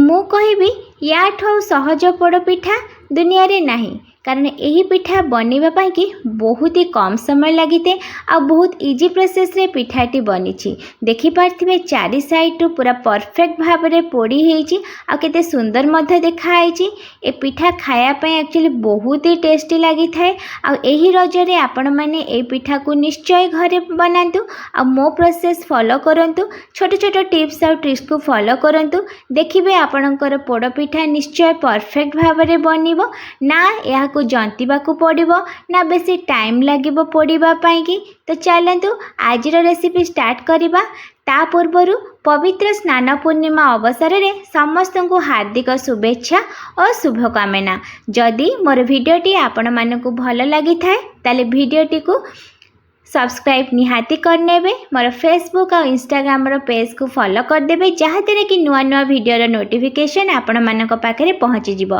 ମୁଁ କହିବି, ୟାଠୁ ଆଉ ସହଜ ପୋଡ଼ପିଠା ଦୁନିଆରେ ନାହିଁ, କାରଣ ଏହି ପିଠା ବନେଇବା ପାଇଁକି ବହୁତ ହି କମ୍ ସମୟ ଲାଗିଥାଏ ଆଉ ବହୁତ ଇଜି ପ୍ରୋସେସ୍ରେ ପିଠାଟି ବନିଛି। ଦେଖିପାରୁଥିବେ, ଚାରି ସାଇଡ଼୍ରୁ ପୁରା ପରଫେକ୍ଟ ଭାବରେ ପୋଡ଼ି ହେଇଛି ଆଉ କେତେ ସୁନ୍ଦର ମଧ୍ୟ ଦେଖାହେଇଛି। ଏ ପିଠା ଖାଇବା ପାଇଁ ଆକ୍ଚୁଆଲି ବହୁତ ହି ଟେଷ୍ଟି ଲାଗିଥାଏ। ଆଉ ଏହି ରଜରେ ଆପଣମାନେ ଏଇ ପିଠାକୁ ନିଶ୍ଚୟ ଘରେ ବନାନ୍ତୁ ଆଉ ମୋ ପ୍ରୋସେସ୍ ଫଲୋ କରନ୍ତୁ, ଛୋଟ ଛୋଟ ଟିପ୍ସ ଆଉ ଟ୍ରିକ୍ସକୁ ଫଲୋ କରନ୍ତୁ। ଦେଖିବେ, ଆପଣଙ୍କର ପୋଡ଼ ପିଠା ନିଶ୍ଚୟ ପରଫେକ୍ଟ ଭାବରେ ବନିବ। ନା ଏହାକୁ ଜନ୍ତିବାକୁ ପଡ଼ିବ, ନା ବେଶୀ ଟାଇମ୍ ଲାଗିବ ପୋଡ଼ିବା ପାଇଁକି। ତ ଚାଲନ୍ତୁ ଆଜିର ରେସିପି ଷ୍ଟାର୍ଟ କରିବା। ତା ପୂର୍ବରୁ ପବିତ୍ର ସ୍ନାନ ପୂର୍ଣ୍ଣିମା ଅବସରରେ ସମସ୍ତଙ୍କୁ ହାର୍ଦ୍ଦିକ ଶୁଭେଚ୍ଛା ଓ ଶୁଭକାମନା। ଯଦି ମୋର ଭିଡ଼ିଓଟି ଆପଣମାନଙ୍କୁ ଭଲ ଲାଗିଥାଏ, ତାହେଲେ ଭିଡ଼ିଓଟିକୁ ସବସ୍କ୍ରାଇବ୍ ନିହାତି କରିନେବେ, ମୋର ଫେସବୁକ୍ ଆଉ ଇନଷ୍ଟାଗ୍ରାମର ପେଜ୍କୁ ଫଲୋ କରିଦେବେ, ଯାହାଦ୍ୱାରା କି ନୂଆ ନୂଆ ଭିଡ଼ିଓର ନୋଟିଫିକେସନ୍ ଆପଣମାନଙ୍କ ପାଖରେ ପହଞ୍ଚିଯିବ।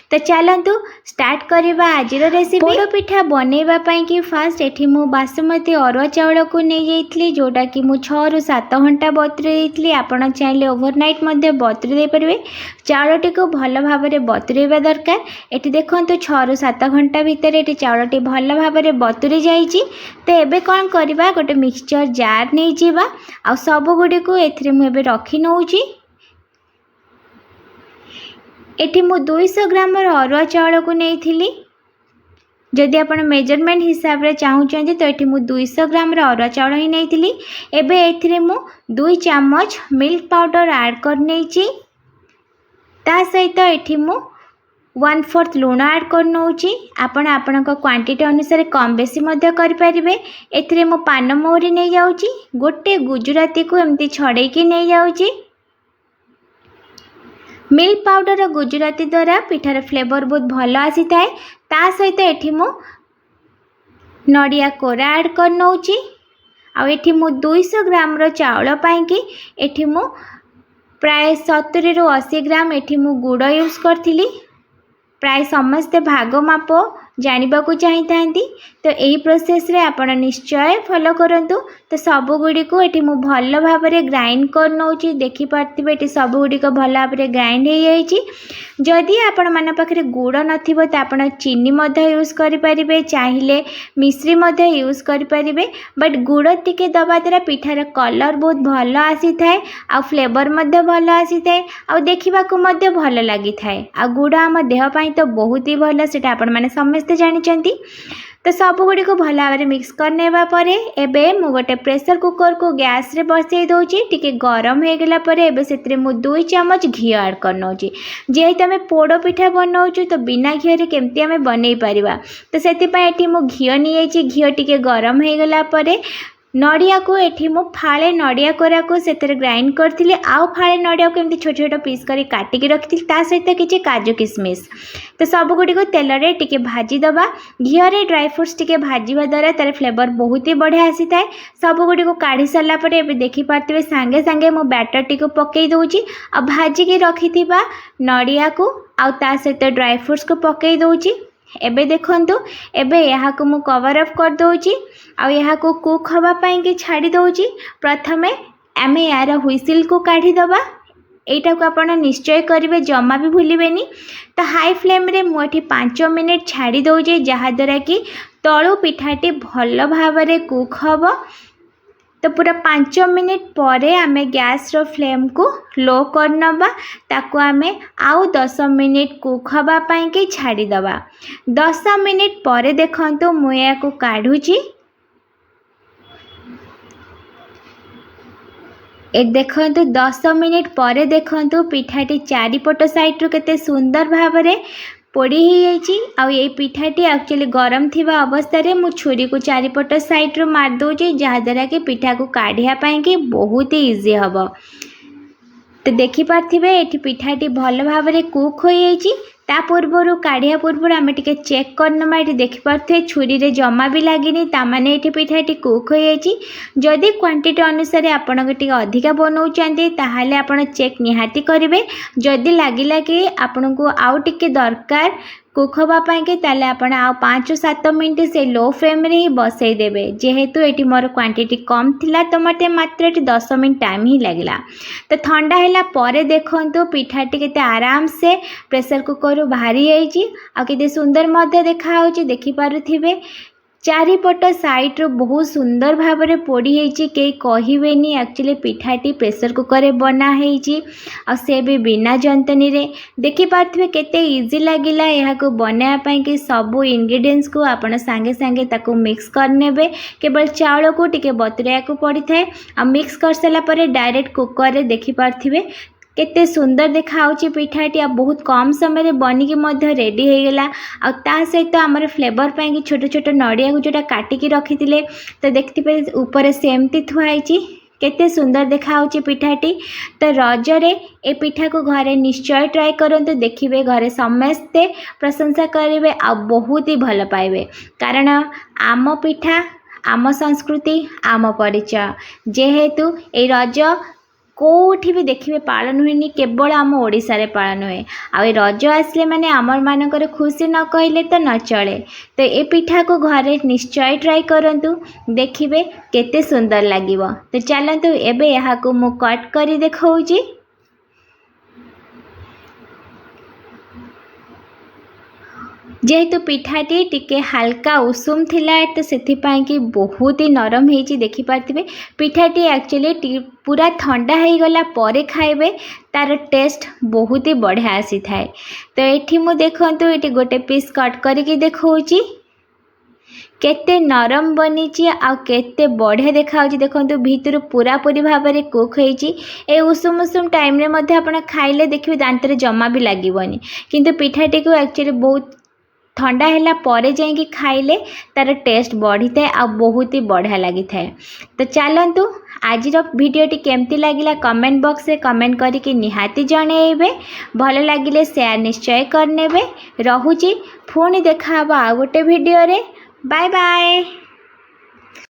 ତ ଚାଲନ୍ତୁ ଷ୍ଟାର୍ଟ କରିବା ଆଜିର ରେସିପି। ପୋଡ଼ ପିଠା ବନେଇବା ପାଇଁକି ଫାଷ୍ଟ ଏଠି ମୁଁ ବାସୁମତୀ ଅରୁଆ ଚାଉଳକୁ ନେଇଯାଇଥିଲି, ଯେଉଁଟାକି ମୁଁ 6ରୁ 7 ଘଣ୍ଟା ବତୁରେଇ ଦେଇଥିଲି। ଆପଣ ଚାହିଁଲେ ଓଭରନାଇଟ୍ ମଧ୍ୟ ବତୁରେଇ ଦେଇପାରିବେ। ଚାଉଳଟିକୁ ଭଲ ଭାବରେ ବତୁରେଇବା ଦରକାର। ଏଠି ଦେଖନ୍ତୁ, 6ରୁ 7 ଘଣ୍ଟା ଭିତରେ ଏଠି ଚାଉଳଟି ଭଲ ଭାବରେ ବତୁରି ଯାଇଛି। ତ ଏବେ କ'ଣ କରିବା? ଗୋଟେ ମିକ୍ସଚର୍ ଜାର୍ ନେଇଯିବା ଆଉ ସବୁଗୁଡ଼ିକୁ ଏଥିରେ ମୁଁ ଏବେ ରଖି ନେଉଛି। ଏଠି ମୁଁ 200 ଗ୍ରାମର ଅରୁଆ ଚାଉଳକୁ ନେଇଥିଲି। ଯଦି ଆପଣ ମେଜରମେଣ୍ଟ ହିସାବରେ ଚାହୁଁଛନ୍ତି, ତ ଏଠି ମୁଁ 200 ଗ୍ରାମର ଅରୁଆ ଚାଉଳ ହିଁ ନେଇଥିଲି। ଏବେ ଏଥିରେ ମୁଁ 2 ଚାମଚ ମିଲ୍କ ପାଉଡ଼ର ଆଡ଼୍ କରିନେଇଛି। ତା ସହିତ ଏଠି ମୁଁ 1/4 ଲୁଣ ଆଡ଼୍ କରିନେଉଛି। ଆପଣ ଆପଣଙ୍କ କ୍ୱାଣ୍ଟିଟି ଅନୁସାରେ କମ୍ ବେଶୀ ମଧ୍ୟ କରିପାରିବେ। ଏଥିରେ ମୁଁ ପାନ ମହୁରି ନେଇଯାଉଛି, ଗୋଟେ ଗୁଜୁରାତିକୁ ଏମିତି ଛଡ଼େଇକି ନେଇଯାଉଛି। ମିଲ୍କ ପାଉଡ଼ର ଗୁଜୁରାତି ଦ୍ୱାରା ପିଠାର ଫ୍ଲେଭର୍ ବହୁତ ଭଲ ଆସିଥାଏ। ତା ସହିତ ଏଠି ମୁଁ ନଡ଼ିଆ କୋରା ଆଡ଼୍ କରିନେଉଛି। ଆଉ ଏଠି ମୁଁ 200 ଗ୍ରାମର ଚାଉଳ ପାଇଁକି ଏଠି ମୁଁ ପ୍ରାୟ 70ରୁ 80 ଗ୍ରାମ ଏଠି ମୁଁ ଗୁଡ଼ ୟୁଜ୍ କରିଥିଲି। ପ୍ରାୟ ସମସ୍ତେ ଭାଗ ମାପ ଜାଣିବାକୁ ଚାହିଁଥାନ୍ତି, ତ ଏହି ପ୍ରୋସେସ୍ରେ ଆପଣ ନିଶ୍ଚୟ ଫଲୋ କରନ୍ତୁ। ତ ସବୁଗୁଡ଼ିକୁ ଏଠି ମୁଁ ଭଲ ଭାବରେ ଗ୍ରାଇଣ୍ଡ କରିନେଉଛି। ଦେଖିପାରୁଥିବେ, ଏଠି ସବୁଗୁଡ଼ିକ ଭଲ ଭାବରେ ଗ୍ରାଇଣ୍ଡ ହେଇଯାଇଛି। ଯଦି ଆପଣମାନଙ୍କ ପାଖରେ ଗୁଡ଼ ନଥିବ, ତ ଆପଣ ଚିନି ମଧ୍ୟ ୟୁଜ୍ କରିପାରିବେ, ଚାହିଁଲେ ମିଶ୍ରି ମଧ୍ୟ ୟୁଜ୍ କରିପାରିବେ। ବଟ୍ ଗୁଡ଼ ଟିକେ ଦେବା ଦ୍ୱାରା ପିଠାର କଲର୍ ବହୁତ ଭଲ ଆସିଥାଏ ଆଉ ଫ୍ଲେଭର୍ ମଧ୍ୟ ଭଲ ଆସିଥାଏ ଆଉ ଦେଖିବାକୁ ମଧ୍ୟ ଭଲ ଲାଗିଥାଏ। ଆଉ ଗୁଡ଼ ଆମ ଦେହ ପାଇଁ ତ ବହୁତ ହି ଭଲ, ସେଇଟା ଆପଣମାନେ ସମସ୍ତେ ଜାଣିଛନ୍ତି। ତ ସବୁଗୁଡ଼ିକୁ ଭଲ ଭାବରେ ମିକ୍ସ କରିନେବା ପରେ ଏବେ ମୁଁ ଗୋଟେ ପ୍ରେସର୍ କୁକର୍କୁ ଗ୍ୟାସ୍ରେ ବସେଇ ଦେଉଛି। ଟିକେ ଗରମ ହେଇଗଲା ପରେ ଏବେ ସେଥିରେ ମୁଁ 2 ଚାମଚ ଘିଅ ଆଡ଼୍ କରିନେଉଛି। ଯେହେତୁ ଆମେ ପୋଡ଼ ପିଠା ବନାଉଛୁ, ତ ବିନା ଘିଅରେ କେମିତି ଆମେ ବନେଇ ପାରିବା? ତ ସେଥିପାଇଁ ଏଠି ମୁଁ ଘିଅ ନେଇଯାଇଛି। ଘିଅ ଟିକେ ଗରମ ହେଇଗଲା ପରେ ନଡ଼ିଆକୁ ଏଠି ମୁଁ ଫାଳେ ନଡ଼ିଆ କୋରାକୁ ସେଥିରେ ଗ୍ରାଇଣ୍ଡ କରିଥିଲି ଆଉ ଫାଳେ ନଡ଼ିଆକୁ ଏମିତି ଛୋଟ ଛୋଟ ପିସ୍ କରି କାଟିକି ରଖିଥିଲି, ତା ସହିତ କିଛି କାଜୁ କିସମିସ୍। ତ ସବୁଗୁଡ଼ିକୁ ତେଲରେ ଟିକେ ଭାଜିଦେବା। ଘିଅରେ ଡ୍ରାଇ ଫ୍ରୁଟ୍ସ ଟିକେ ଭାଜିବା ଦ୍ୱାରା ତା'ର ଫ୍ଲେଭର୍ ବହୁତ ହି ବଢ଼ିଆ ଆସିଥାଏ। ସବୁଗୁଡ଼ିକୁ କାଢ଼ି ସାରିଲା ପରେ ଏବେ ଦେଖିପାରୁଥିବେ, ସାଙ୍ଗେ ସାଙ୍ଗେ ମୁଁ ବ୍ୟାଟର୍ଟିକୁ ପକାଇ ଦେଉଛି ଆଉ ଭାଜିକି ରଖିଥିବା ନଡ଼ିଆକୁ ଆଉ ତା ସହିତ ଡ୍ରାଇ ଫ୍ରୁଟ୍ସକୁ ପକାଇ ଦେଉଛି। ଏବେ ଦେଖନ୍ତୁ, ଏବେ ଏହାକୁ ମୁଁ କଭର୍ ଅପ୍ କରିଦେଉଛି ଆଉ ଏହାକୁ କୁକ୍ ହେବା ପାଇଁକି ଛାଡ଼ି ଦେଉଛି। ପ୍ରଥମେ ଆମେ ଏହାର ହୁଇସିଲ୍କୁ କାଢ଼ିଦେବା। ଏଇଟାକୁ ଆପଣ ନିଶ୍ଚୟ କରିବେ, ଜମା ବି ଭୁଲିବେନି। ତ ହାଇ ଫ୍ଲେମ୍ରେ ମୁଁ ଏଠି 5 ମିନିଟ୍ ଛାଡ଼ି ଦେଉଛି, ଯାହାଦ୍ୱାରା କି ତଳୁ ପିଠାଟି ଭଲ ଭାବରେ କୁକ୍ ହେବ। ତ ପୁରା 5 ମିନିଟ୍ ପରେ ଆମେ ଗ୍ୟାସ୍ର ଫ୍ଲେମ୍କୁ ଲୋ କରିନେବା। ତାକୁ ଆମେ ଆଉ 10 ମିନିଟ୍ କୁକ୍ ହେବା ପାଇଁକି ଛାଡ଼ିଦେବା। 10 ମିନିଟ୍ ପରେ ଦେଖନ୍ତୁ, ମୁଁ ଏହାକୁ କାଢ଼ୁଛି। ଏ ଦେଖନ୍ତୁ, 10 ମିନିଟ୍ ପରେ ଦେଖନ୍ତୁ, ପିଠାଟି ଚାରିପଟ ସାଇଡ଼୍ରୁ କେତେ ସୁନ୍ଦର ଭାବରେ ପୋଡ଼ି ହେଇଯାଇଛି। ଆଉ ଏଇ ପିଠାଟି ଆକ୍ଚୁଆଲି ଗରମ ଥିବା ଅବସ୍ଥାରେ ମୁଁ ଛୁରୀକୁ ଚାରିପଟ ସାଇଡ଼୍ରୁ ମାରିଦେଉଛି, ଯାହାଦ୍ୱାରା କି ପିଠାକୁ କାଢ଼ିବା ପାଇଁକି ବହୁତ ଇଜି ହେବ। ତ ଦେଖିପାରୁଥିବେ, ଏଠି ପିଠାଟି ଭଲ ଭାବରେ କୁକ୍ ହୋଇଯାଇଛି। ତା ପୂର୍ବରୁ, କାଢ଼ିବା ପୂର୍ବରୁ ଆମେ ଟିକେ ଚେକ୍ କରିନେବା। ଏଠି ଦେଖିପାରୁଥିବେ, ଛୁରୀରେ ଜମା ବି ଲାଗିନି, ତାମାନେ ଏଠି ପିଠାଟି କୁକ୍ ହୋଇଯାଇଛି। ଯଦି କ୍ୱାଣ୍ଟିଟି ଅନୁସାରେ ଆପଣଙ୍କ ଟିକେ ଅଧିକା ବନାଉଛନ୍ତି, ତାହେଲେ ଆପଣ ଚେକ୍ ନିହାତି କରିବେ। ଯଦି ଲାଗିଲା କି ଆପଣଙ୍କୁ ଆଉ ଟିକେ ଦରକାର କୁକ୍ ହେବା ପାଇଁକି, ତାହେଲେ ଆପଣ ଆଉ 5-7 ମିନିଟ୍ ସେ ଲୋ ଫ୍ଲେମ୍ରେ ହିଁ ବସେଇ ଦେବେ। ଯେହେତୁ ଏଠି ମୋର କ୍ୱାଣ୍ଟିଟି କମ୍ ଥିଲା, ତ ମୋତେ ମାତ୍ର ଏଠି 10 ମିନିଟ୍ ଟାଇମ୍ ହିଁ ଲାଗିଲା। ତ ଥଣ୍ଡା ହେଲା ପରେ ଦେଖନ୍ତୁ, ପିଠାଟି କେତେ ଆରାମସେ ପ୍ରେସର୍ କୁକର୍ରୁ ବାହାରି ଯାଇଛି ଆଉ କେତେ ସୁନ୍ଦର ମଧ୍ୟ ଦେଖାହେଉଛି। ଦେଖିପାରୁଥିବେ, ଚାରିପଟ ସାଇଡ଼୍ରୁ ବହୁତ ସୁନ୍ଦର ଭାବରେ ପୋଡ଼ି ହେଇଛି। କେହି କହିବେନି ଆକ୍ଚୁଆଲି ପିଠାଟି ପ୍ରେସର୍ କୁକର୍ରେ ବନା ହେଇଛି, ଆଉ ସେ ବି ବିନା ଯନ୍ତନୀରେ। ଦେଖିପାରୁଥିବେ, କେତେ ଇଜି ଲାଗିଲା ଏହାକୁ ବନାଇବା ପାଇଁକି। ସବୁ ଇନଗ୍ରିଡ଼ିଏଣ୍ଟସକୁ ଆପଣ ସାଙ୍ଗେ ସାଙ୍ଗେ ତାକୁ ମିକ୍ସ କରିନେବେ। କେବଳ ଚାଉଳକୁ ଟିକେ ବତୁରାଇବାକୁ ପଡ଼ିଥାଏ, ଆଉ ମିକ୍ସ କରିସାରିଲା ପରେ ଡାଇରେକ୍ଟ କୁକର୍ରେ। ଦେଖିପାରୁଥିବେ, କେତେ ସୁନ୍ଦର ଦେଖାହେଉଛି ପିଠାଟି, ଆଉ ବହୁତ କମ୍ ସମୟରେ ବନିକି ମଧ୍ୟ ରେଡ଼ି ହେଇଗଲା। ଆଉ ତା ସହିତ ଆମର ଫ୍ଲେଭର୍ ପାଇଁକି ଛୋଟ ଛୋଟ ନଡ଼ିଆକୁ ଯେଉଁଟା କାଟିକି ରଖିଥିଲେ, ତ ଦେଖିଥିବେ, ଉପରେ ସେମିତି ଥୁଆ ହେଇଛି। କେତେ ସୁନ୍ଦର ଦେଖାହେଉଛି ପିଠାଟି। ତ ରଜରେ ଏ ପିଠାକୁ ଘରେ ନିଶ୍ଚୟ ଟ୍ରାଏ କରନ୍ତୁ। ଦେଖିବେ, ଘରେ ସମସ୍ତେ ପ୍ରଶଂସା କରିବେ ଆଉ ବହୁତ ହି ଭଲ ପାଇବେ। କାରଣ ଆମ ପିଠା, ଆମ ସଂସ୍କୃତି, ଆମ ପରିଚୟ। ଯେହେତୁ ଏଇ ରଜ କେଉଁଠି ବି ଦେଖିବେ ପାଳନ ହୁଏନି, କେବଳ ଆମ ଓଡ଼ିଶାରେ ପାଳନ ହୁଏ। ଆଉ ଏ ରଜ ଆସିଲେ ମାନେ ଆମମାନଙ୍କର ଖୁସି ନ କହିଲେ ତ ନ ଚଳେ। ତ ଏ ପିଠାକୁ ଘରେ ନିଶ୍ଚୟ ଟ୍ରାଏ କରନ୍ତୁ, ଦେଖିବେ କେତେ ସୁନ୍ଦର ଲାଗିବ। ତ ଚାଲନ୍ତୁ, ଏବେ ଏହାକୁ ମୁଁ କଟ୍ କରି ଦେଖାଉଛି। ଯେହେତୁ ପିଠାଟି ଟିକେ ହାଲକା ଉଷୁମ ଥିଲା, ତ ସେଥିପାଇଁ ବହୁତ ହି ନରମ ହେଇଛି। ଦେଖିପାରୁଥିବେ, ପିଠାଟି ଆକ୍ଚୁଆଲି ପୁରା ଥଣ୍ଡା ହେଇଗଲା ପରେ ଖାଇବେ, ତା'ର ଟେଷ୍ଟ ବହୁତ ହି ବଢ଼ିଆ ଆସିଥାଏ। ତ ଏଠି ମୁଁ ଦେଖନ୍ତୁ, ଏଠି ଗୋଟେ ପିସ୍ କଟ୍ କରିକି ଦେଖାଉଛି, କେତେ ନରମ ବନିଛି ଆଉ କେତେ ବଢ଼ିଆ ଦେଖାହେଉଛି। ଦେଖନ୍ତୁ, ଭିତରୁ ପୁରାପୁରି ଭାବରେ କୁକ୍ ହେଇଛି। ଏ ଉଷୁମ ଉଷୁମ ଟାଇମ୍ରେ ମଧ୍ୟ ଆପଣ ଖାଇଲେ ଦେଖିବେ, ଦାନ୍ତରେ ଜମା ବି ଲାଗିବନି। କିନ୍ତୁ ପିଠାଟିକୁ ଆକ୍ଚୁଆଲି ବହୁତ ଥଣ୍ଡା ହେଲା ପରେ ଯାଇକି ଖାଇଲେ ତା'ର ଟେଷ୍ଟ ବଢ଼ିଥାଏ ଆଉ ବହୁତ ହି ବଢ଼ିଆ ଲାଗିଥାଏ। ତ ଚାଲନ୍ତୁ, ଆଜିର ଭିଡ଼ିଓଟି କେମିତି ଲାଗିଲା କମେଣ୍ଟ ବକ୍ସରେ କମେଣ୍ଟ କରିକି ନିହାତି ଜଣାଇବେ। ଭଲ ଲାଗିଲେ ସେୟାର ନିଶ୍ଚୟ କରିନେବେ। ରହୁଛି, ପୁଣି ଦେଖାହେବ ଆଉ ଗୋଟେ ଭିଡ଼ିଓରେ। Bye bye.